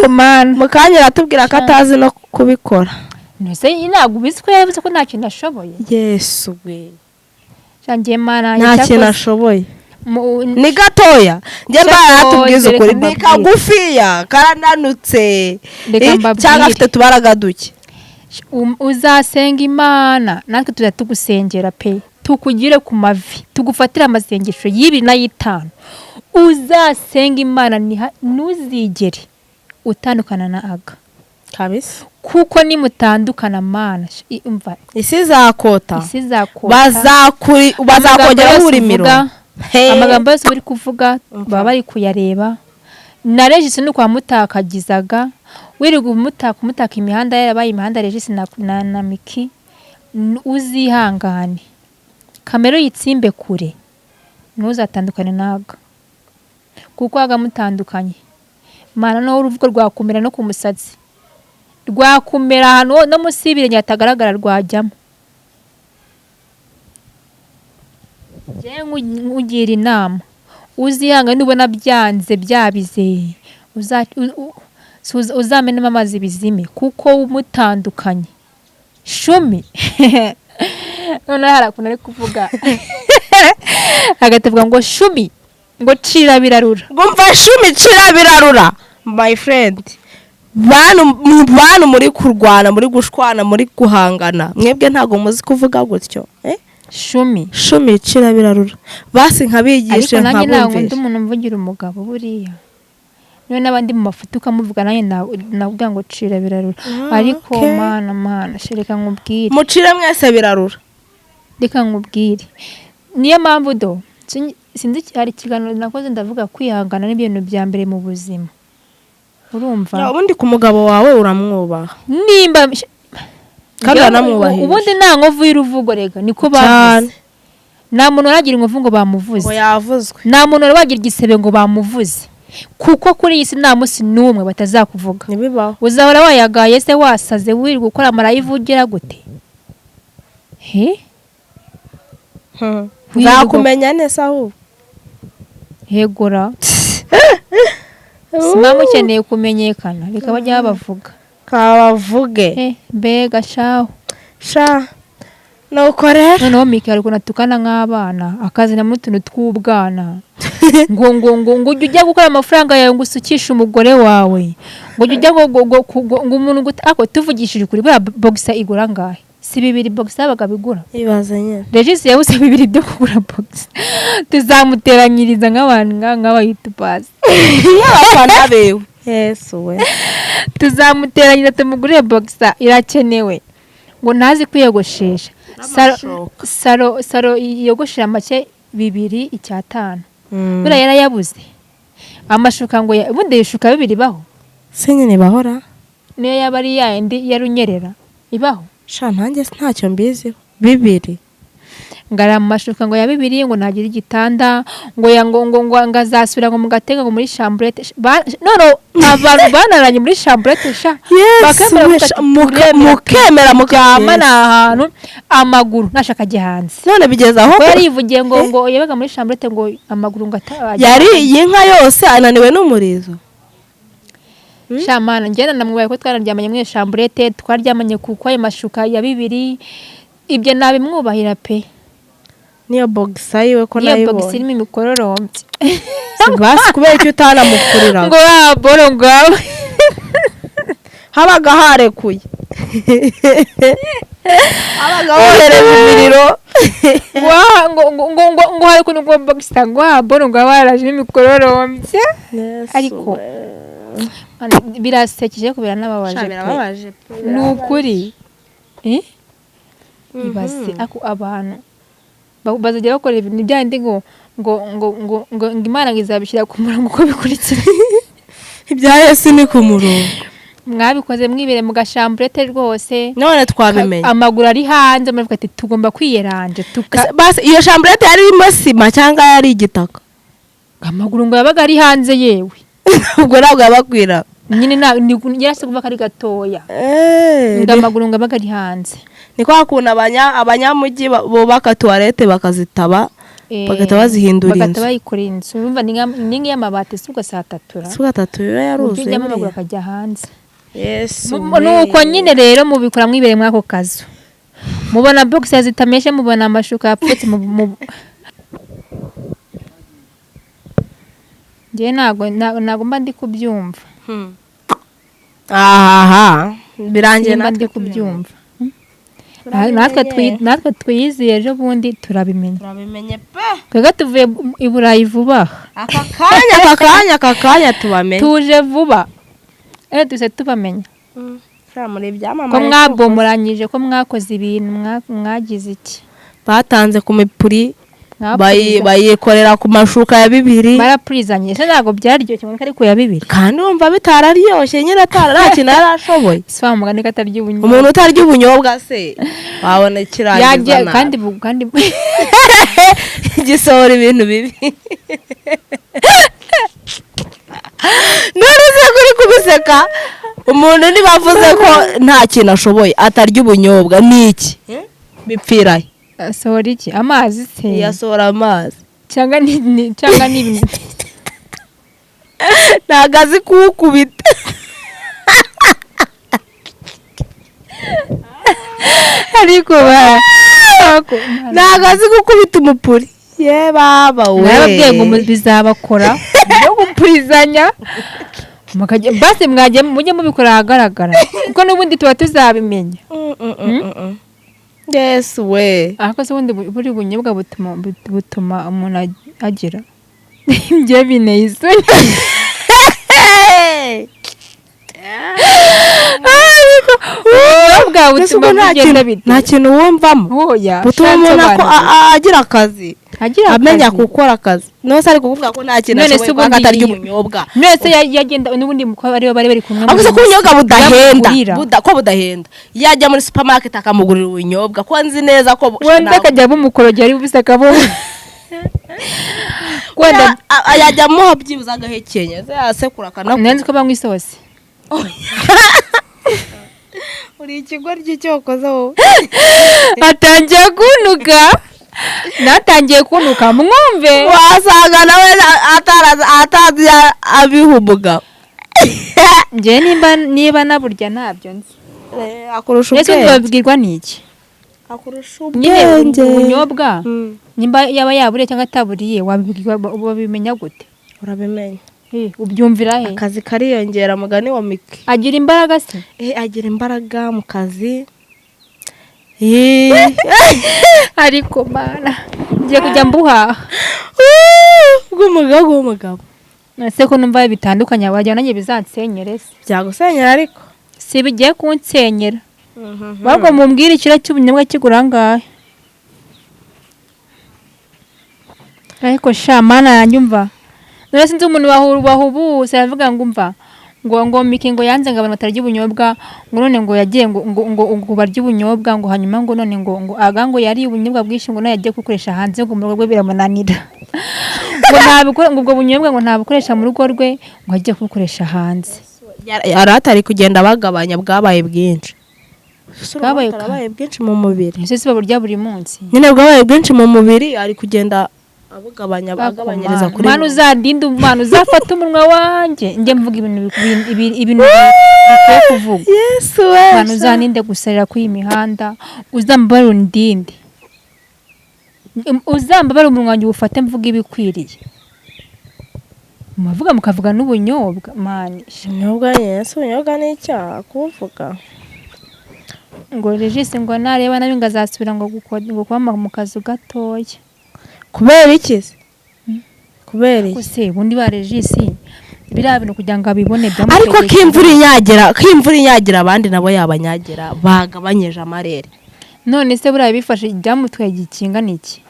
man. Mu kanya aratubwira ko atazi no kubikora. None se ntabwo ubizi ko yavuze ko nta kintu ashoboye? Yesu we. Shangiye mana. Nta kintu ashoboye, ni gatoya. Njye mbaye Cyakoze, aratubwiza ukuri, reka ni mbabwire. kagufiya, karananutse. Reka mbabwire. Cyangwa afite utubaraga duke. Uzasenga Imana, natwe tuzajya tugusengera pe, tukugire ku mavi, tugufatire amasengesho y'ibiri n'ay'itanu. Uzasenga Imana, ntuzigere utandukana na Aga. Kabisa. Kuko nimutandukana, mana, umva, Isi izakota. Isi izakota. Bazakongeraho Amagambo yose uburimiro. uvuga, Hey. amagambo yose uri kuvuga baba bari kuyareba. Na Regis ni kwa mutakagizaga, wirirwa umutaka umutaka, imihanda yarabaye imihanda. Regis na Miki, uzihangane, kamere uyitsimbe kure, ntuzatandukane naga, kuko waga mutandukanye, mana, noneho uruvugo rwakumera no ku musatsi, rwakumera ahantu no munsi y'ibirenge hatagaragara rwajyamo. Njyewe nkugira inama, uzihangane, nubona byanze byabize, uzamenemo amazi bizime, kuko mutandukanye shumi. Noneho hari ukuntu ari kuvuga agatavuga ngo shumi, ngo cira birarura. Ngo mva shumi, cira birarura, my friend. Bantu, bantu muri kurwana, muri gushwana, muri guhangana, mwebwe ntabwo muzi kuvuga gutyo, eh? Shumi. Shumi, cira birarura, basi nkabigishe. Ariko nanjye ntabwo undi Nkabumvisha. muntu mvugira umugabo buriya, niyo n'abandi mu mafoto ukamuvuga, nanjye navuga ngo cira birarura. Ariko mana, mana, reka nkubwire. Mucire mwese birarura. Reka nkubwire, niyo mpamvu do sinzi, hari ikiganiro nakoze ndavuga kwihangana n'ibintu bya mbere mu buzima, urumva? Ya, ubundi ku mugabo wawe uramwubaha. Nimba Kandi uranamwubahisha. Ubundi nta nkovu y'uruvugo, rega niko Cyane. bavuze. Nta muntu waragira inkovu ngo bamuvuze. Ngo yavuzwe. Nta muntu wari wagira igisebe ngo bamuvuze, kuko kuri iyi si nta munsi n'umwe batazakuvuga. Ntibibaho. Uzahora wayagaye se, wasaze, wirirwa ukora ama live, ugira gute he? Nzakumenya neza ahubwo. Hegora, simba mukeneye kumenyekana, reka bajya babavuga. Kabavuge. Eh, mbega shaho. Sha, nuko rero. Noneho Miki hari ukuntu atukana nk'abana, akazanamo utuntu tw'ubwana, ngo ujye ujya gukora amafaranga yawe, ngo usukishe umugore wawe, ngo ujye ujya ngo umuntu ngo ako. Tuvugishije ukuri, buriya boxer igura angahe? Si bibiri boxer yabaga bigura? Ibaze nyine. Regis yabuze bibiri byo kugura boxer, tuzamuteranyiriza nk'abantu nk'aba youtubers. Nk'abafana bewe, Yesu we. Tuzamuteranyiriza tumugurire boxer, irakenewe. Ngo ntazi kwiyogoshesha. Saro N'amashuka. Saro yogoshera make 2.5, buriya yarayabuze. Amashuka ngo ubundi ishuka bibiri ibaho? Se nyine bahora. Niyo yaba ari yayindi ya runyerera, ibaho? Sha, nanjye ntacyo mbiziho, bibiri. Ngo ari amashuka ngo ya bibiri, ngo ntagira igitanda, ngo ya ngo azasubira ngo mu gatega, ngo muri chambrette. None abantu banaranye muri chambrette sha. Yesu. Bakemera We, bavuga sha, ati, "Turemera, mukemera turyama mukemera ni ahantu amaguru nashaka ajye hanze." None bigeze aho. Ko yari yivugiye ngo yabaga muri chambrette, ngo amaguru ngo Yariye inka yose, ananiwe n'umurizo. Shamana, njye namwibaye ko twararyamanye muri chambrette, twaryamanye kuko ayo mashuka ya bibiri, ibyo nabimwubahira pe. Niyo boxer yiwe ko Niyo box nayibonye. irimo imikororombya. Basi kubera icyo utanamukurira? Ngo wa boro ngawe. Habaga harekuye, habaga hohereje imiriro. Ngo hari ukuntu ngo boxer ngo wa boro ngo warajemo imikororombya. Ariko Mana, birasekeje ko biranababaje pe. Birababaje pe. Ni ukuri. Eh? Ibaze ako abantu bazajya bakora ibintu byandi ngo Imana ngo izabishyira ku murongo uko bikurikira. Ibya Yesu ni ku murongo. Mwabikoze mwibere mu ga chambrette rwose. None twabimenye. Amaguru ari hanze, muravuga ati tugomba kwiyeranje tuka. Ese basi iyo chambrette yari irimo sima cyangwa yari igitaka? Amaguru ngo yabaga ari hanze yewe. Ubwo ntabwo yabakwira. Nyine ni yarase kuvuga ko ari gatoya, ngo amaguru ngo abaga ari hanze. Ni kwa kuntu abanyamujyi bubaka toilette bakazitaba, bagahita bazihindura bagahita inzu. Bayikorera inzu. Urumva ni nk'iy'amabati, si ubwo saa tatura. Si gatatu biba uburyo yaruzuye ujyamo amaguru buriya. Akajya hanze. Yesu. Nuko nyine rero mubikora mwibereye muri ako kazu, mubona boxer zitameshe, mubona amashuka yapfutse. Njyewe ntabwo mba ndi kubyumva. Ahaha, birangiye. Simba Natwe ndi kubyumva. Natwe twiyiziye ejo bundi turabimenya. Turabimenye pe. Twebwe tuvuye i Burayi vuba aha. Aka kanya, aka kanya, aka kanya tubamenye. Tuje vuba, duhise tubamenya. Muri Ko ibyamamare. mwabomoranyije, ko mwakoze ibintu, mwagize iki? Batanze ku mipuri. Mwapurizanye. Bayikorera ku mashuka ya bibiri. Barapurizanye ese ntabwo byaryoshye ngo ariko ya bibiri? Kandi wumva bitararyoshye nyine, atara nta kintu yari ashoboye. Si wa mugani ko atarya ubunyobwa? Umuntu utarya ubunyobwa se wabona kirangiza Yarya nabi. kandi Gisohora ibintu bibi. None se kuri kubiseka, umuntu niba avuze ko nta kintu ashoboye, atarya ubunyobwa, ni iki bipfirahe? Asohora iki? Amazi se? Yasohora amazi. Cyangwa ni ibintu? Ntabwo azi kuwukubita. Ariko ba Ntabwo azi gukubita umupuri, ye baba we. Narababwiye ngo bizabakora no gupurizanya, mukajya basi mwajya mujye mubikora ahagaragara, kuko n'ubundi tuba tuzabimenya. Yesu we! Ariko se ubundi buri bunyobwa butuma umuntu agira ibyo binteye isoni. Ariko ubunyobwa Mbese butuma ubwo nta bugenda kintu bite? Nta kintu wumvamo Oya. butuma umuntu Shansobanurira. agira akazi, Agira amenya akazi. gukora akazi. None se ari kukuvuga ko nta kintu None se ashoboye kuko ubundi atarya ubunyobwa? None se yagenda n'ubundi muko aribo bari bari kumwe Ahubwo se ko ubunyobwa budahenda? Yamugurira. Ko budahenda, yajya muri supermarket akamugurira ubunyobwa, ko nzi neza ko Wenda akajya bumukorogera ari bubise akabona wenda. Yajya amuha byibuze agahekenya, se yasekura akanakura. Nanzi ko banywa isosi. Uri ikigo ry'icyokoza wowe. Atangiye kunuka, natangiye kunuka, mwumve. Wasanga nawe atazi abiha umugabo. Njyewe niba naburya ntabyo nzi. Akurusha Mbese ubwenge. babwirwa n'iki? Akurusha Nyine ubwenge. ubunyobwa, nimba yaba yaburiye cyangwa ataburiye, wabibwirwa, wabimenya gute? Urabimenya. Ubyumvira he? Akazi kariyongera, mugani wa Miki. Agira imbaraga se? Agira imbaraga mu kazi. Ariko mana, ngiye kujya mbuhaha. Bw'umugabo, bw'umugabo. Ese ko numva bitandukanye, wagira nanjye bizansenyere se? Byagusenyera ariko. Si bigiye kunsenyera ahubwo, mumbwire, ikiro cy'ubunyobwa kigura angahe? Ariko sha mana yanjye, umva, none sinzi umuntu wahubuse aravuga ngo umva, ngo Miki ngo yanze ngo abantu batarya ubunyobwa, ngo none ngo yagiye ngo barye ubunyobwa, ngo hanyuma ngo none ngo aga ngo yariye ubunyobwa bwinshi, ngo nawe yagiye kubukoresha hanze, ngo mu rugo rwe biramunanira, ngo ntabikore, ngo ubwo bunyobwa ngo ntabukoresha mu rugo rwe, ngo agiye kubukoresha hanze. Yari atari kugenda bagabanya, bwabaye bwinshi. Bwabaye Bwabaye bwinshi mu mubiri. Ese si baburya buri munsi? Nyine bwabaye bwinshi mu mubiri, ari kugenda abugabanya, agabanyiriza kuri. Mana, uzandinde, Mana uzafata umunwa wanjye njye mvuga ibintu ibintu bikwiye kuvuga. Yesu we! Mana, uzandinde gusarira kuri iyi mihanda, uzambabare undinde, uzambabare umunwa wanjye uwufate mvuge ibikwiriye. Mubavuga mukavuga n'ubunyobwa, Mana. Ubunyobwa, Yesu, ubunyobwa ni icyaha kubuvuga. Ngo Regis ngo nareba nabi ngo azasubira ngo ngo kuba mu kazu gatoya. Kubera iki se? Kubera iki? Se ubundi ba Regis biriya bintu kugira ngo abibone Ariko byamutegetse. Ko imvura inyagira abandi nabo yabanyagira, bagabanyije amarere. None se buriya bifashe byamutwaye igihe kingana iki?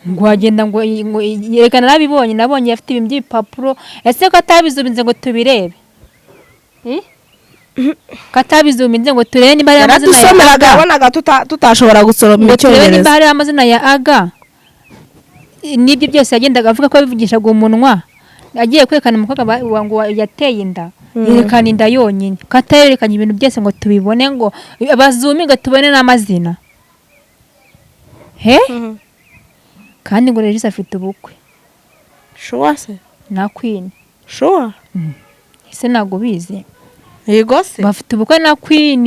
Ngo wagenda ngo yerekana, narabibonye, nabonye afite ibintu by'ibipapuro. Ese ko atabizuminze ngo tubirebe? Eh? Ko atabizuminze ngo turebe niba hariho amazina ya Yaradusomeraga. Aga? Yabonaga tutashobora gusoroma Ngo turebe niba icyongereza. hariho amazina ya Aga n'ibyo byose yagendaga avuga ko yabivugishaga umunwa, agiye kwerekana umukobwa ngo yateye inda, yerekana inda yonyine, ko atayerekanye ibintu byose ngo tubibone, ngo bazuminge tubone n'amazina he? Kandi ngo Regis afite ubukwe. Sure se? Na Queen. Sure? Ese ntabwo ubizi? Yego se. Bafite ubukwe na Queen,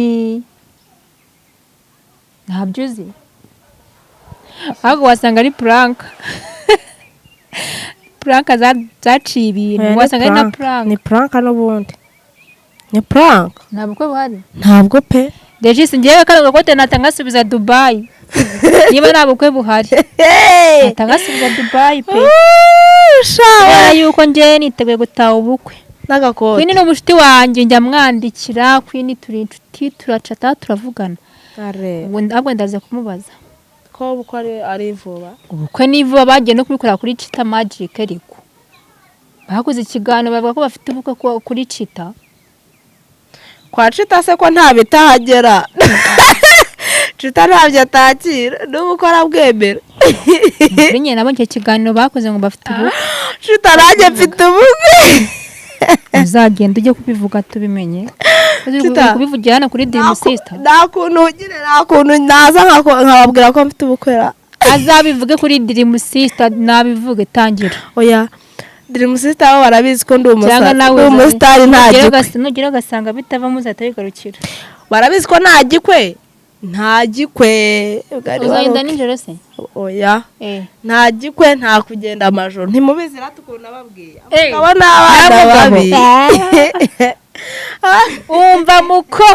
ntabyo uzi? Ahubwo wasanga ari prank, prank zaciye ibintu, wasanga ari na prank. Ni prank n'ubundi, ni prank. Nta bukwe buhari? Ntabwo pe. Regis, ngewe kano gakote natanga ngasubiza Dubai niba nta bukwe buhari, natanga ngasubiza Dubai pe, kubera yuko ngewe niteguye gutaha ubukwe. N'agakote. Queen ni umushuti wanjye, njya mwandikira. Queen turi inshuti, turacata, turavugana. Ahubwo ndaza kumubaza. Ko ubukwe ari vuba. Ubukwe ni vuba, bagiye no kubikora kuri Chita Magic, ariko bakoze ikiganiro bavuga ko bafite ubukwe kuri Chita. Kwa Cita se ko nta bitahagera? Cita ntabyo atakira, n'ubu ko arabwemera. Kuri nyine nabonye icyo kiganiro bakoze ngo bafite ubukwe. Cita, nanjye mfite ubukwe. Uzagenda ujye kubivuga tubimenye. Tita. Kubivugira hano kuri Dream Sister. Nta kuntu nyine, nta kuntu naza nkababwira ko mfite ubukwe ra. Azabivuge kuri Dream Sister, nabivuge, tangira. Oya, Dream Sister bo barabizi ko ndi Cyangwa nawe ndi umusitari, nta nugera gikwe. Nugera ugasanga bitavamo, uzahita wigarukira. Barabizi ko nta gikwe, nta gikwe. Bwari Uzagenda waruke. nijoro se? Oya. Eh. Nta gikwe, nta kugenda amajoro, ntimubizi rata ukuntu nababwiye. Eh, Abagabo n'abana n'abagabo. babi. Umva muko,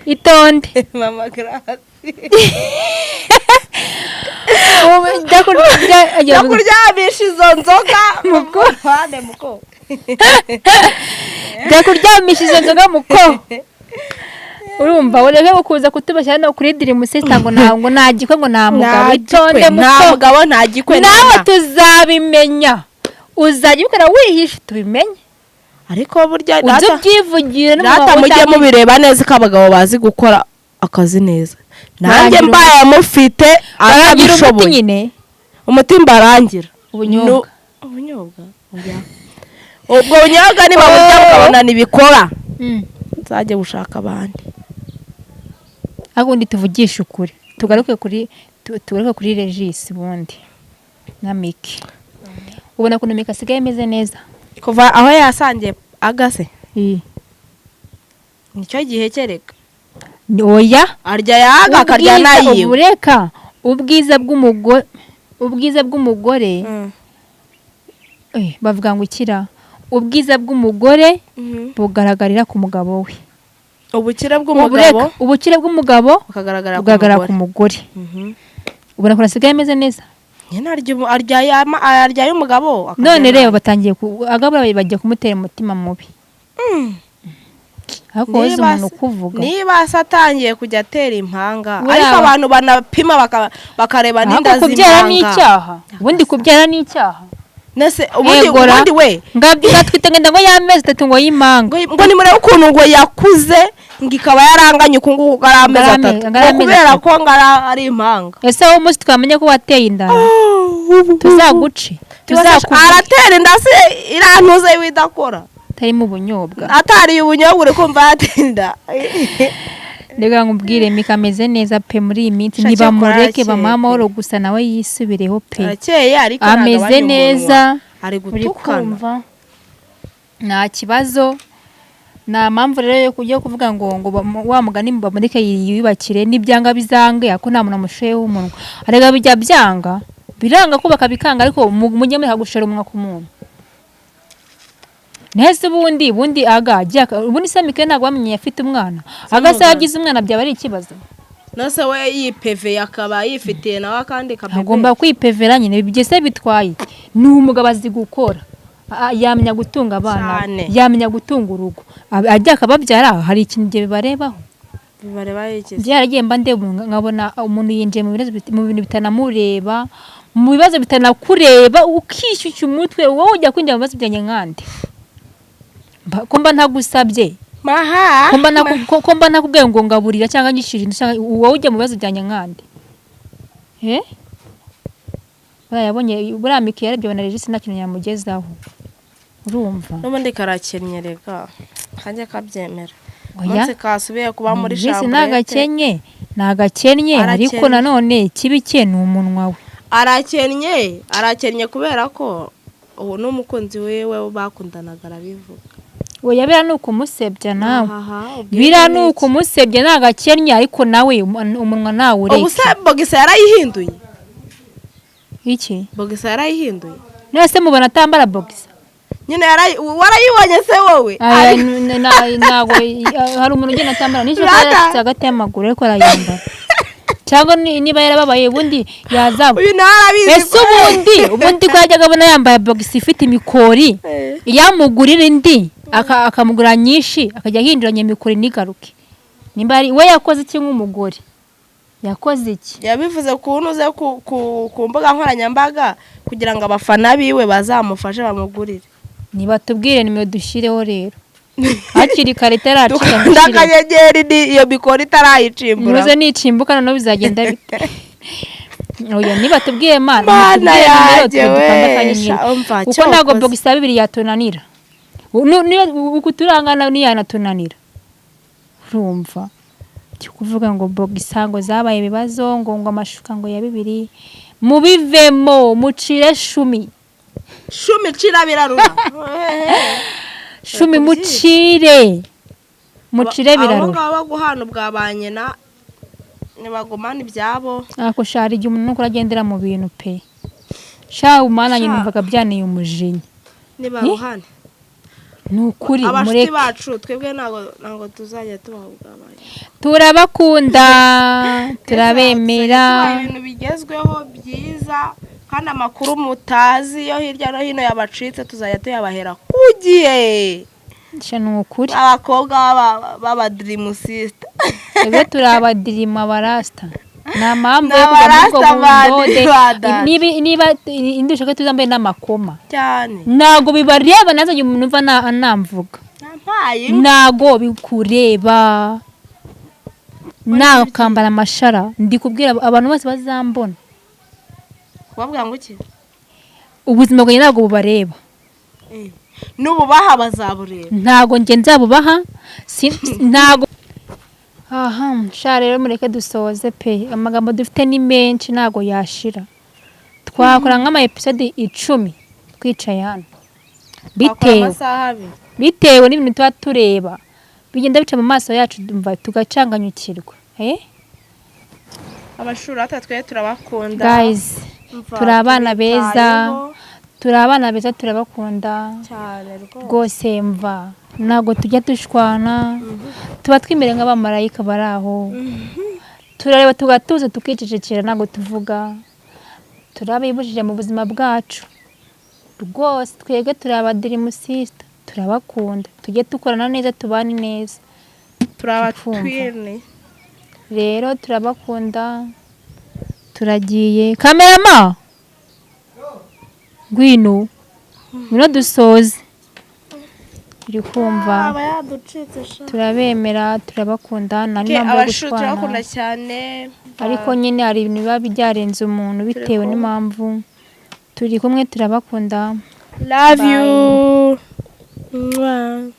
itonde. Mama Grace. Jya Jya kuryamisha izo nzoga muko ruhande muko. Jya kuryamisha izo nzoga muko. Urumva, ureke kuza kutubashya hano kuri Dream Sister ngo nta, ngo nta gikwe, ngo nta mugabo. Nta Itonde gikwe, nta muko. mugabo, nta gikwe. Nawe nta. tuzabimenya, uzajya ubikora wihishe tubimenye. Ariko burya Ujye data ubyivugira n'umugabo data mujye mubireba neza ko abagabo bazi gukora akazi neza, nanjye Barangira mbaye mufite Barangira umuti atabishoboye. nyine. Umuti mbarangira. Ubunyobwa. Ubunyobwa, oya. Ubwo bunyobwa niba burya mukabona ntibikora, nzajye gushaka abandi. Ariko ubundi tuvugishe ukuri, tugaruke kuri Regis ubundi na Miki. Ubona ukuntu Miki asigaye ameze neza? Kuva aho yasangiye agase, Iyi. nicyo gihe kereka. Oya. Arya yaga akarya Ubwiza- nayiwe. Ubureka ubwiza bw'umugore, ubwiza bw'umugore, bavuga ngo ikira, ubwiza bw'umugore bugaragarira ku mugabo we. Ubukire bw'umugabo Ubureka ubukire bw'umugabo bukagaragara ku bugaragara ku mugore. mugore. Ubona ukuntu asigaye ameze neza? Nyine arya y'umugabo akarya None nabi. reba, batangiye agabura, bagiye kumutera umutima mubi. Ariko wowe uzi Niba umuntu ukuvuga. Niba se atangiye kujya atera impanga, Buriya ariko abantu banapima bakareba Ariko n'inda kubyara ni z'impanga. icyaha? Ubundi kubyara ni icyaha? Nese ubundi Egora. ubundi we Ngatwite ngenda ngo y'amezi 3 ngo y'impanga. Ngo nimurebe ukuntu ngo yakuze, ngo ikaba yaranganye uku nguku, ngo ari amezi 3, Ngo ari ngo amezi kubera 3. ko ngo ari impanga. Ese wowe umunsi twamenya ko wateye inda, tuzaguce, tuzakuvuge. Aratera inda se irantuze idakora? Itarimo ubunyobwa. Atariye ubunyobwa, uri kumva yatera inda? Reka nkubwire, Mika ameze neza pe muri iyi minsi. Sha, cyakora Ntibamureke, arakeye bamuhe pe. amahoro gusa, nawe yisubireho pe. Arakeye, ariko Ameze ntagabanya umunwa. neza. Ari Uri gutukana. kumva, nta kibazo, nta mpamvu rero yo kujya kuvuga ngo wa mugani bamureke yiyubakire, n'ibyanga bizange, ariko nta muntu amushoyeho umunwa. Arega bijya byanga, biranga kubaka bikanga, ariko mujye mureka gushora umunwa ku muntu neza. Ubundi aga agiye ubundi se Mike ntabwo bamenye afite umwana, aga se yagize umwana byaba ari ikibazo? Nose we yipeveye akaba yifitiye nawe akandi kabebe. Agomba kwipevera nyine, ibyo se bitwaye iki? Ni umugabo, azi gukora, yamenya gutunga abana, Cyane. yamenya gutunga urugo. Ajya akababyara, hari ikintu ibyo bibarebaho? Bibareba iki? Byaragiye mba ndeba umuntu, nkabona umuntu yinjiye mu bintu bitanamureba, mu bibazo bitanakureba, ukishyushya umutwe. Wowe ujya kwinjira mu bibazo byanjye nkande? Ko mba ntagusabye? Maha. Ko mba ntakubwiye ngo ngaburira cyangwa nyishyurira inzu, cyangwa wowe ujya mu bibazo byanjye nkande? Eh, buriya yabonye, buriya Miki yarebye abona Regis nta kintu yamugezaho, urumva? N'ubundi karakennye rega, kajya kabyemera. Oya. Umunsi kasubiye kuba muri Regis chambrette. Ntagakennye, ntagakennye, ariko Arakennye. nanone ikibi cye ni umunwa we. Arakennye, arakennye kubera ko ubu n'umukunzi wiwe bakundanaga arabivuga. Oya, biriya ni ukumusebya nawe. Ahaha, ubwire Biriya ni n'iki? ukumusebya. Ntagakennye, ariko nawe umunwa nawe Ubu ureke. se boxer yarayihinduye? Iki? Boxer yarayihinduye. None se mubona atambara boxer? Nyine warayibonye se wowe? Aya, ntabwo hari umuntu ugenda atambara nijoro. Rata. Yaracitse hagati y'amaguru, ariko arayambara. Cyangwa niba yarababaye, ubundi yazaba Uyu nawe arabizi. Ese ubundi ko yajyaga abona yambaye boxer ifite imikori, yamugurira indi, akamugura nyinshi, akajya ahinduranya imikori ntigaruke? Nimba ari we, yakoze iki nk'umugore? Yakoze iki? Yabivuze ku ntuze ku mbuga nkoranyambaga kugira ngo abafana biwe bazamufashe bamugurire. Nibatubwire nimero dushyireho rero hakiri kare itaracika. Dukanda Dushyire akanyenyeri ni iyo mikoro itarayicimbura. Muze nicimbuka noneho bizagenda bite? Oya, nibatubwiye Mana, Mana mutubwire nimero yanjye twe dukanda we, akanyenyeri. sha, umva, Kuko ntabwo cyokoze. boxer ya 2 yatunanira. Niba uku turangana niyanatunanira, urumva cyo kuvuga ngo boxer ngo zabaye ibibazo, ngo amashuka ngo ya bibiri, mubivemo, mucire shumi. Shumi, cira birarura. Shumi, mucire, mucire Abo birarura. ngabo baguhana ubwa ba nyina, ntibagumane ibyabo. Ako shara, igihe umuntu nuko agendera mu bintu pe, sha umwana nyine. Sha. Numvaga byaniye umujinya. Nibaruhane. Ni ukuri. Abashuti Mureke. bacu, twebwe ntabwo tuzajya tubaha ubwa ba nyina. Turabakunda, turabemera. Tubaha ibintu bigezweho byiza, kandi amakuru mutazi yo hirya no hino yabacitse tuzajya tuyabahera ku gihe. Sha, ni ukuri. Abakobwa b'aba dream sister. Twebwe turi abadirima, abarasita, nta mpamvu Ni yo kujya muri ubwo abarasta ba bundode. ba dada. Niba indi ushaka tuzambaye n'amakoma. Cyane. Ntabwo bibareba, nazajya umuntu uva anamvuga. Ntampaye. Ntago bikureba nakambara amashara, ndi kubwira abantu bose bazambona. Kubabwira ngo iki? Ubuzima bwanjye ntabwo bubareba. N'ububaha bazabureba. Ntabwo njye nzabubaha, ntabwo. Aha sha, rero mureke dusoze pe, amagambo dufite ni menshi, ntabwo yashira. Twakora nk'ama episode 10 twicaye hano. Bakora Bitewe amasaha 2. bitewe n'ibintu tuba tureba bigenda bica mu maso yacu, umva tugacanganyukirwa, eh. Abashuri ata, twe turabakunda. Guys, Umva, turi abana beza. tubitayeho. Turi abana beza, turabakunda. Cyane rwose. Rwose mva, ntabwo tujya dushwana, tuba twimere nk'abamarayika bari aho. Turareba tugatuza, tukicecekera, ntabwo tuvuga, turabibujije mu buzima bwacu. Rwose twebwe turi aba dream sister, turabakunda, tujye dukorana neza, tubane neza. Turi aba Twumva. twin. Rero turabakunda, turagiye. Cameraman, ngwino, ngwino dusoze, uri kumva? Aba yaducitse sha. Turabemera, turabakunda, nta Okay, n'impamvu yo abashu turabakunda gushwana. cyane. Ariko nyine hari ibintu biba byarenze umuntu bitewe kumwe. n'impamvu. Turi kumwe, turabakunda. Love Bye. you. Mwah.